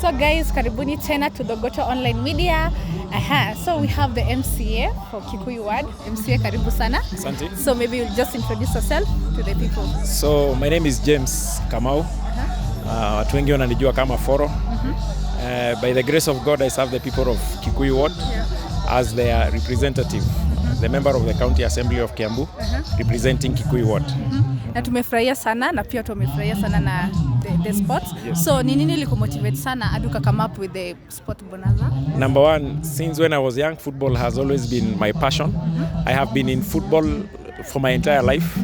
So guys, karibuni tena to Thogoto Online Media. Aha, so we have the MCA for Kikuyu Ward. MCA, karibu sana. Asante. So maybe you'll just introduce yourself to the people. So my name is James Kamau. Watu wengi wananijua kama Foro. By the grace of God, I serve the people of Kikuyu Ward as their representative, the member of the County Assembly of Kiambu, representing Kikuyu Ward. Na tumefurahia sana na pia tumefurahia sana na the sports. Yes. So ni nini ilikumotivate sana hadi uka come up with the sport bonanza? Number one, since when I was young, football has always been my passion. I have been in football for my entire life.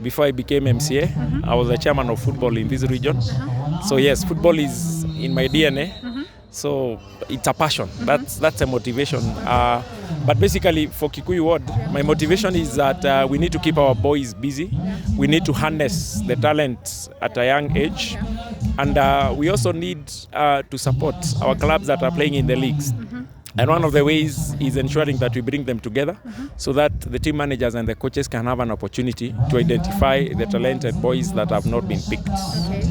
Before I became MCA, I was the chairman of football in this region. So yes, football is in my DNA. So it's a passion. That's a motivation. But basically, for Kikuyu Ward, my motivation is that we need to keep our boys busy. We need to harness the talent at a young age, and we also need to support our clubs that are playing in the leagues. And one of the ways is ensuring that we bring them together so that the team managers and the coaches can have an opportunity to identify the talented boys that have not been picked. Okay.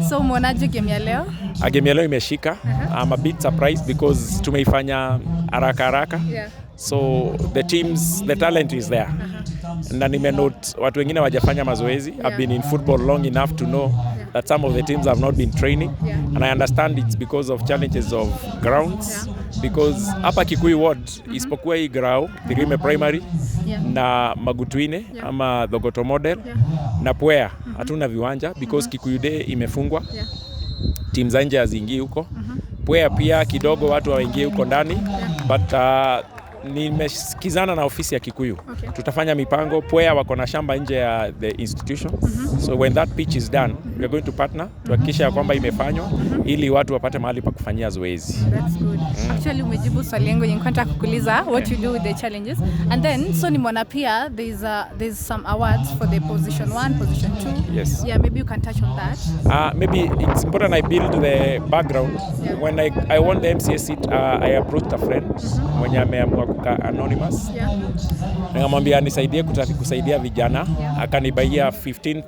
So umeonaje game ya leo? Game ya leo imeshika. I'm a bit surprised because tumeifanya haraka haraka. So the teams, the talent is there. Na nimenote watu wengine hawajafanya mazoezi. I've been in football long enough to know that some of the teams have not been training. And I understand it's because of challenges of grounds. Because hapa Kikuyu Ward, isipokuwa hii grau Thirime Primary na Magutuine ama Thogoto Model na Pwea, hatuna viwanja because Kikuyu Day imefungwa, timu za nje haziingii huko. Pwea pia kidogo watu hawaingii huko ndani, but nimesikizana na ofisi ya Kikuyu. Tutafanya mipango. Pwea wako na shamba nje ya the institution, so when that pitch is done, we are going to partner tuhakikisha ya kwamba imefanywa ili watu wapate mahali pa kufanyia zoezi. That's good. Actually, umejibu swali yangu yenye nilikuwa nataka kukuuliza, what you do with the challenges. And then so nimeona pia there's some awards for the position 1, position 2. Yes. Yeah, maybe you can touch on that. Maybe it's important I build the background. When I won the MCA seat, I approached a friend mwenye ameamua kukaa anonymous. Nikamwambia nisaidie kusaidia vijana. Akanibaia 15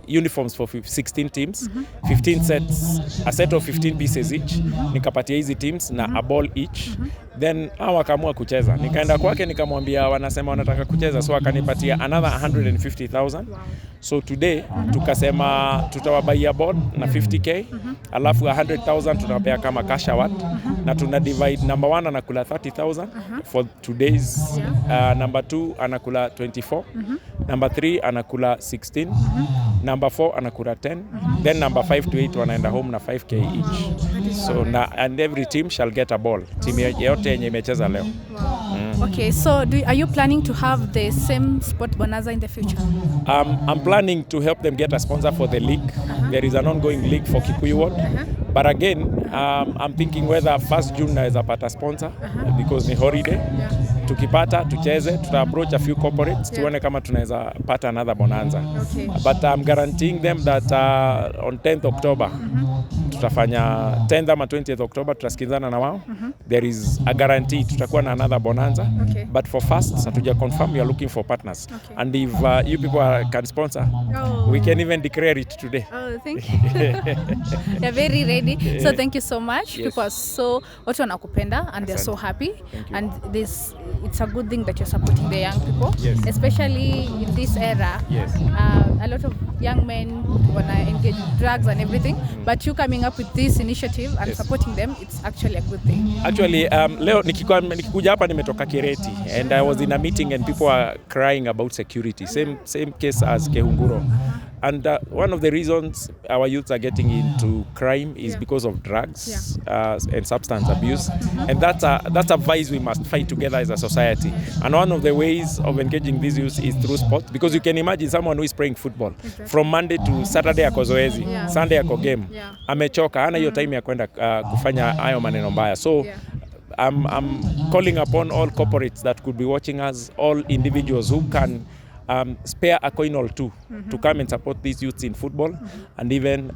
uniforms for 16 teams, 15 sets, a set of 15 pieces each. Nikapatia hizi teams na a ball each. Then hao wakaamua kucheza. Nikaenda kwake nikamwambia wanasema wanataka kucheza, so akanipatia another 150,000. So today tukasema tutawabaia ball na 50K, alafu 100,000 tunawapea kama cash award, na tuna divide: number one anakula 30,000 for today's, number two anakula 24, number three anakula 16, number four anakula 10, then number 5 to 8 wanaenda home na 5K each. So na and every team shall get a ball, team yote yenye imecheza leo. Okay, so are you planning to have the same sport bonanza in the future? I'm planning to help them get a sponsor for the league. There is an ongoing league for Kikuyu Ward. But again, I'm thinking whether 1st June naweza pata sponsor because ni holiday. Tukipata tucheze, tuta approach a few corporates tuone kama tunaweza pata another bonanza. But I'm guaranteeing them that on 10th October tutafanya, 10th ama 20th October, tutasikizana na wao. There is a guarantee tutakuwa na another bonanza. But for first hatuja confirm, we are looking for partners. And if you people can sponsor, we can even declare it today. Oh, thank you. They're very ready. So thank you so much. Yes. People are so, watu wanakupenda and they're so Asante. Happy. Thank you. And this, it's a good thing that you're supporting the young people. Especially in this era. A lot of young men wanna engage in drugs and everything. But you coming up with this initiative and supporting them, it's actually a good thing. Actually, leo nikikuja hapa nimetoka Kireti and I was in a meeting and people are crying about security. Same case as Kehunguro. And one of the reasons our youths are getting into crime is because of drugs and substance abuse. And that's a vice we must fight together as a society. And one of the ways of engaging these youths is through sport, because you can imagine someone who is playing football from Monday to Saturday, ako zoezi, Sunday ako game. Amechoka, hana hiyo time ya kwenda kufanya hayo maneno mbaya. So I'm calling upon all corporates that could be watching us, all individuals who can spare a coin or two to come and support these youths in football and even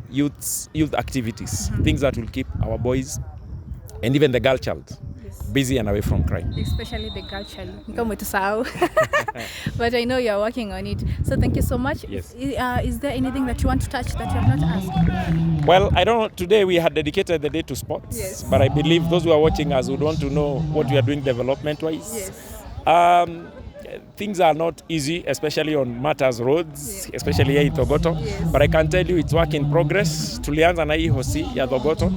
youth activities, things that will keep our boys and even the girl child. Busy and away from crime. Especially the girl child. Ni kama umetusahau. But I know you're working on it. So thank you so much. Yes. Is there anything that you want to touch that you have not asked? Well, I don't know. Today we had dedicated the day to sports, but I believe those who are watching us would want to know what we are doing development wise. Things are not easy, especially on matters roads, especially here in Thogoto. But I can tell you it's work in progress. Tulianza na hii hosi ya Thogoto.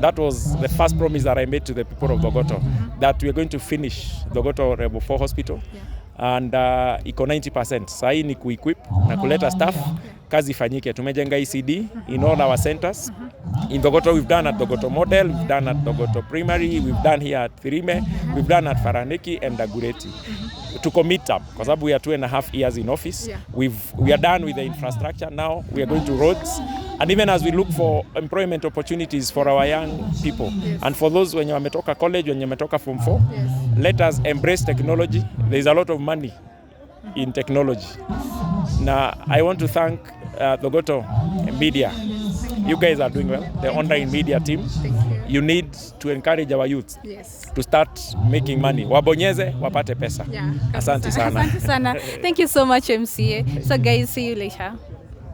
That was the first promise that I made to the people of Thogoto, that we are going to finish Thogoto Level 4 Hospital. And iko 90%. Sahii ni kuequip na kuleta staff, kazi ifanyike. Tumejenga ECD in all our centers. In Thogoto we've done at Thogoto Model, we've done at Thogoto Primary, we've done here at Thirime, we've done at Faraniki and Dagoretti. Tuko mid-term kwa sababu we are 2.5 years in office. We are done with the infrastructure now. We are going to roads. And even as we look for employment opportunities for our young people and for those wenye wametoka college, wenye wametoka form 4, let us embrace technology. There is a lot of money in technology. Now, I want to thank Thogoto Media. You guys are doing well, the online media team. Thank you. You need to encourage our youth to start making money. Wabonyeze, wapate pesa. Yeah. Asante sana. Asante sana. Thank you so much, MCA. So guys, see you later.